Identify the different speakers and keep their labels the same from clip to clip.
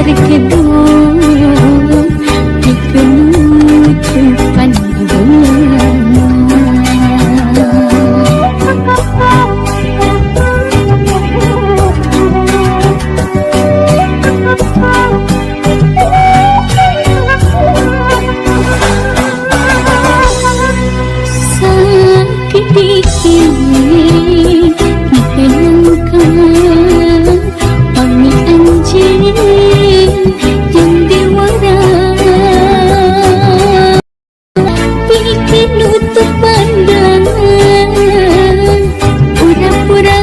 Speaker 1: Terkedung dikenutupan sakit dikini dikenangkan pami anjing yang diwara bikin nutup pandangan pura-pura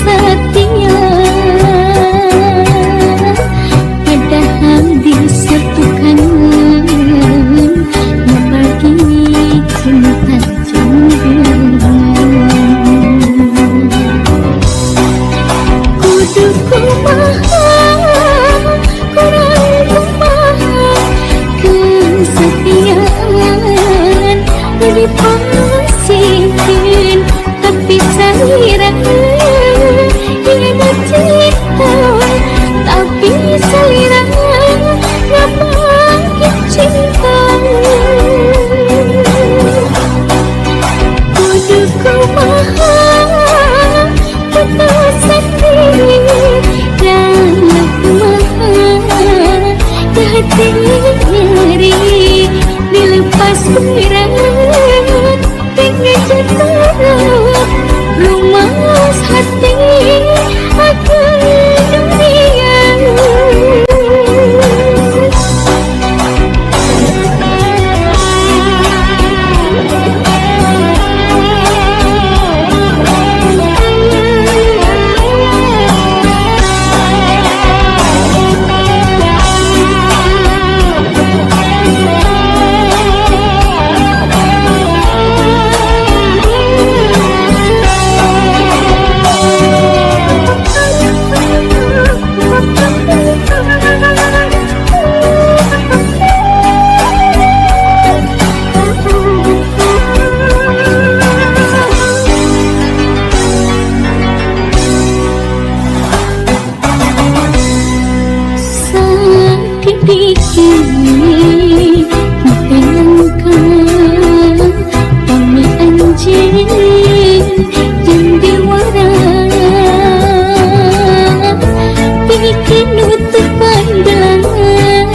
Speaker 1: setia padahal disatukan membagi cinta jenggengan. Kudu kumaha kurang kumaha kesetiaan dipasihkan tapi selera yang cinta tapi selera ngabagi cinta. Kudu kumaha putus sendiri dan kumaha hati nyeri dilepas berat dengan jatuh lumas hati akan dunia. Sakit dikini dikenangkan pami anjing yang diwara bikin nutup pandangan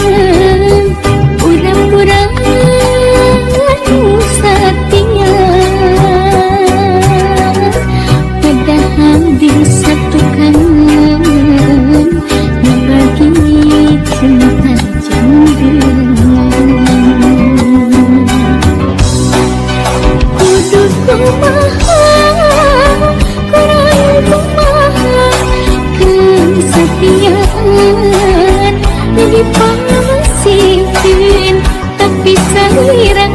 Speaker 1: pura-pura setia padahal disatukan membagi cinta jenggengan. Kudu kumaha kurang kumaha kesetiaan dipasihkan tapi selera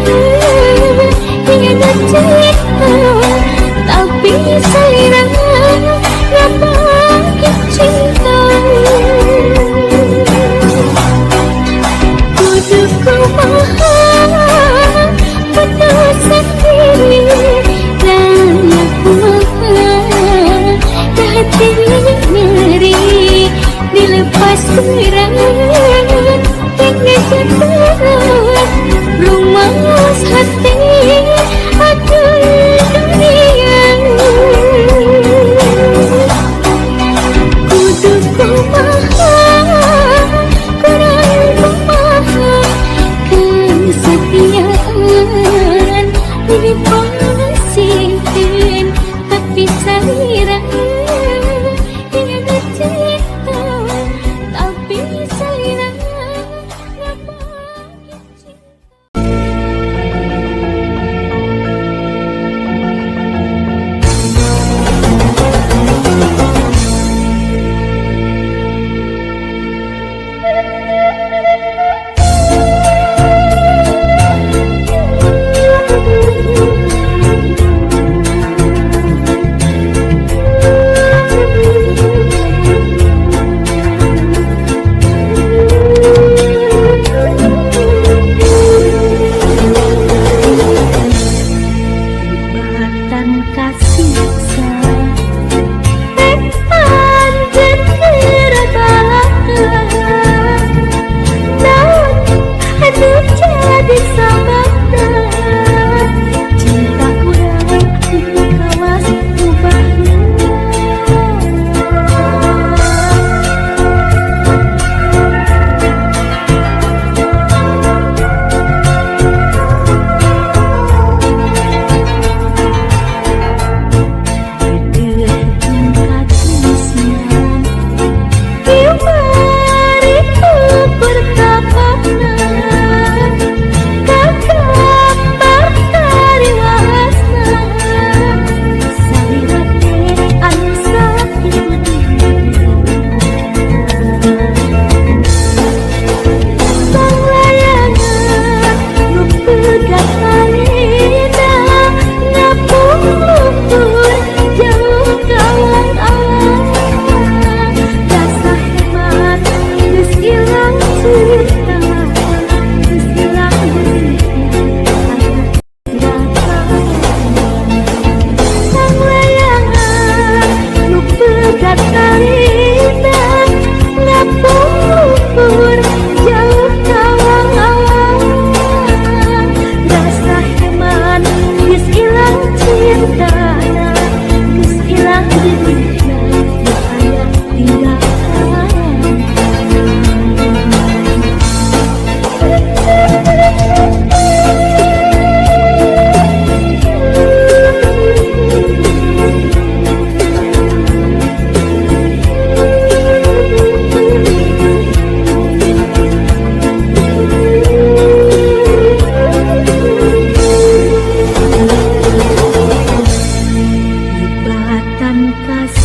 Speaker 1: yang cinta tapi selera ngabagi cinta. Kudu kumaha putus sendiri dan kumaha hati nyeri dilepas berat dengan jatuh lumas hati akan dunia. Kudu kumaha kurang kumaha kesetiaan dipasihkan tapi selera yang cinta tapi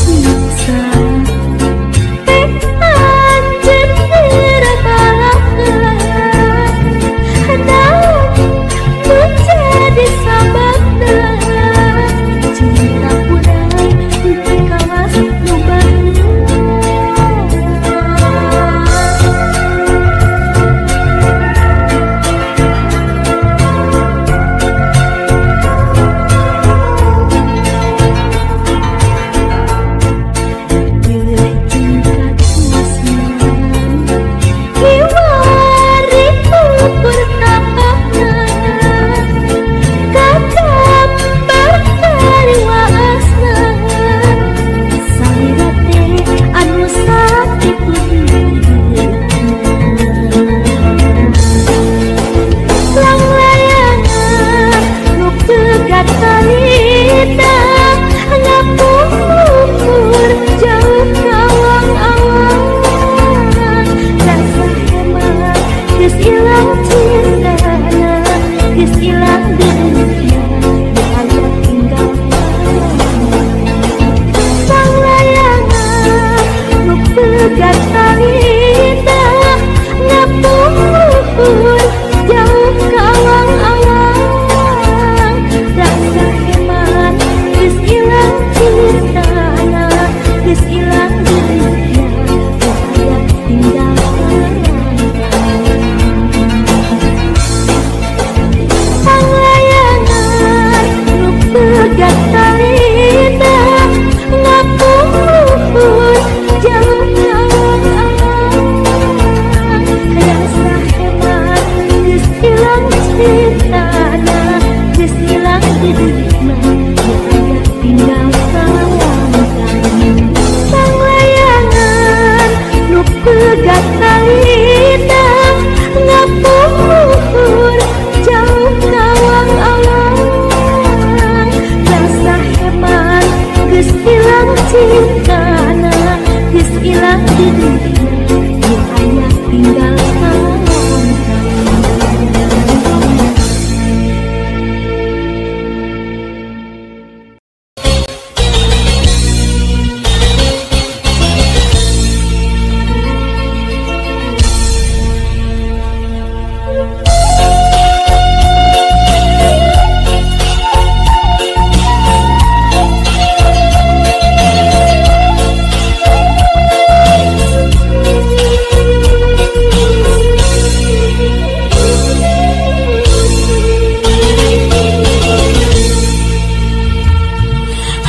Speaker 1: Siksa pek anjeun geura balahan, naon nu jadi sababna cinta urang teu kawas nu baheula. Geuleuh jeung katresnan kiwari ukur tapakna, kagambar tariwaasna salira teh anu sakitu dieuna. Langlayangan nu pegat talita ngapungkur jauh ka awang-awang, rasa hemat geus ilang cintana, geus ilang deukna, nu aya tinggal kenangan. Langlayangan nu pegat talita ngapungkur jauh ka awang-awang, rasa hemat geus ilang cintana, geus ilang deukna, nu aya tinggal kenangan. Panglayangan nu pegat talita ngapungkur jauh ka awang-awang, rasa hemat geus ilang cintana, geus ilang deukna, nu aya tinggal kenangan. Panglayangan nu pegat talita ngapungkur jauh ka awang-awang, rasa hemat geus ilang cintana, geus ilang deukna, nu aya tinggal kenangan.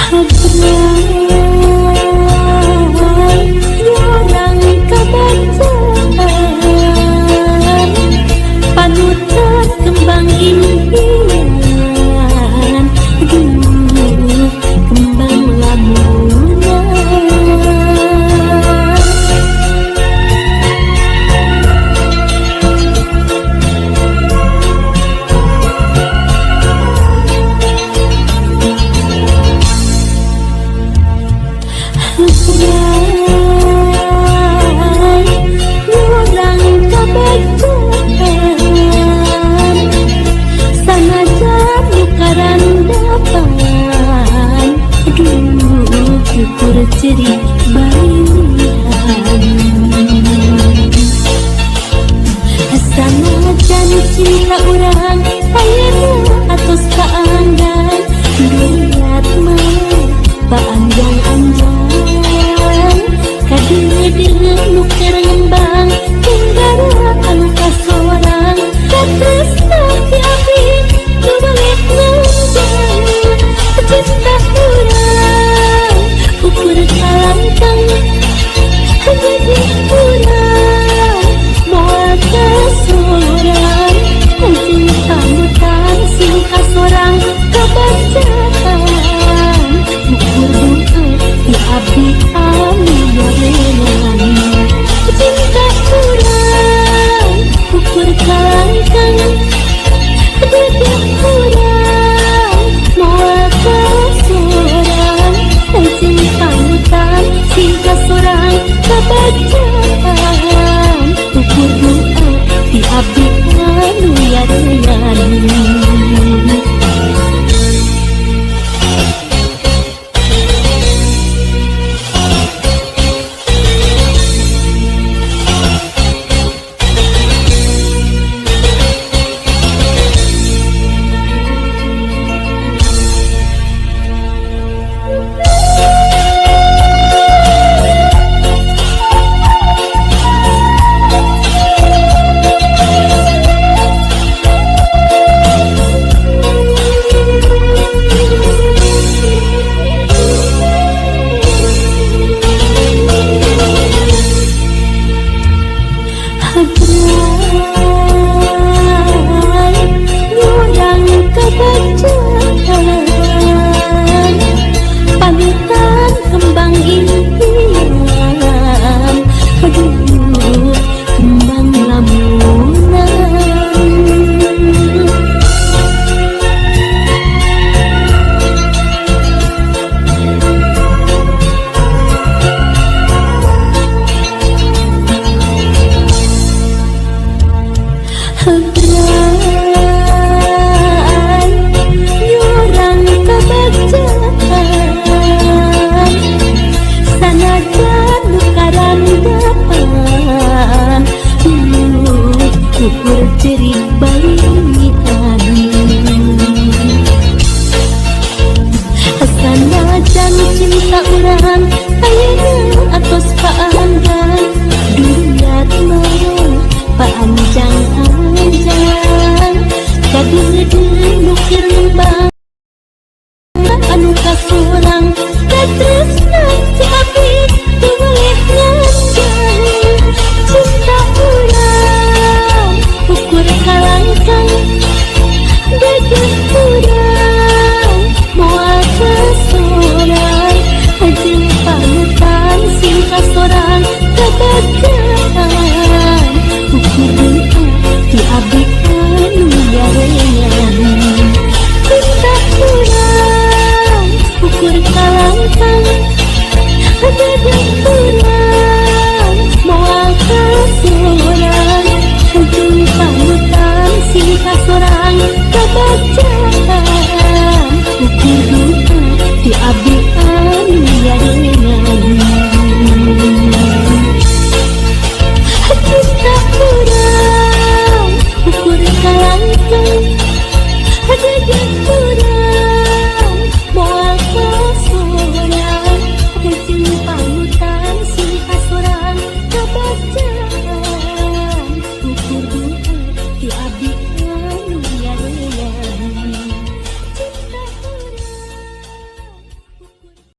Speaker 1: Habrang yorang kabacaan panutan kembang impian, duh kembang lamunan. Habrang yorang kabacaan sanajan nu karandapan, duh syukur cerik bayuan. Sanajan cinta urang ayeuna atos kaanggan, dilihat mah paanjang-anjang, kadeudeuh nu keur ngembang tenggara anu kasorang, katresna ti abdi nu balik nganjang. Cinta urang ukur kalangkang, jadi urang moal kasorang, cinta mutan sing kasorang kabacaan, ukur doa ti abdi anu nyarengan. Cinta urang ukur kalangkang, jadi urang moal kasorang, cinta mutan sing kasorang kabacaan. Ukur cerik balian. Sanajan cinta urang ayeuna atos paanggang, duriat mah paanjang-anjang. Kadeudeuh nu keur ngembang anu kasurang, katresnan ti abdi teu boleh nganjang. Cinta urang ukur kalangkang, gagah urang moal kasorang, jeung panutan sing kasorang kabagjaan. Ukur doa ti abdi anu nyareang.